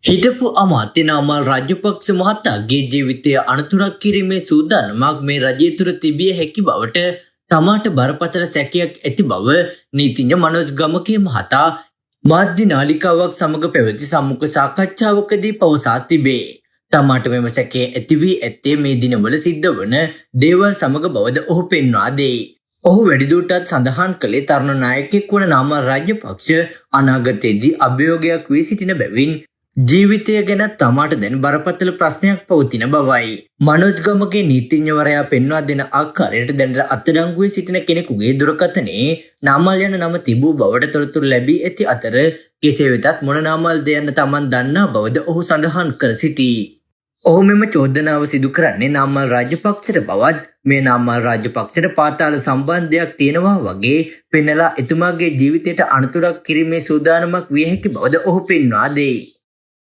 හිටපු අමාත්‍ය නාමල් රාජපක්ෂ මහතාගේ ජීවිතය අනතුරක් කිරීමේ සූදානමක් මේ රජය තුළ තිබිය හැකි බවට තමාට බරපතල සැකයක් ඇති බව නීතිඥ මනෝජ් ගමගේ මහතා මාධ්‍ය නාලිකාවක් සමග පැවති සම්මුඛ සාකච්ඡාවකදී පවසා තිබේ. තමාට මෙම සැකය ඇති වී ඇත්තේ මේ දිනවල සිද්ධ වන දේවල් සමග බවද ඔහු පෙන්වා දෙයි. ඔහු වැඩිදුරටත් සඳහන් කළේ තරුණ නායකයෙක් වන නාමල් රාජපක්ෂ අනාගතයේදී අභියෝගයක් වී සිටින බැවින් ජීවිතය ගැන තමාට දැන් බරපතල ප්‍රශ්නයක් පවතින බවයි. මනෝජ් ගමගේ නීතිඥවරයා පෙන්වා දෙන ආකාරයට දැනට අත්අඩංගුවේ සිටින කෙනෙකුගේ දුරකථනයේ නාමල් යන නම තිබූ බවට තොරතුරු ලැබී ඇති අතර කෙසේ වෙතත් මොන නාමල්ද යන්න තමන් දන්නා බවද ඔහු සඳහන් කර සිටී. ඔහු මෙම චෝදනාව සිදු කරන්නේ නාමල් රාජපක්ෂට බවත් මේ නාමල් රාජපක්ෂට පාතාල සම්බන්ධයක් තියෙනවා වගේ පෙන්නලා එතුමාගේ ජීවිතයට අනතුරක් කිරීමේ සූදානමක් විය හැකි බවද ඔහු පෙන්වා දෙයි.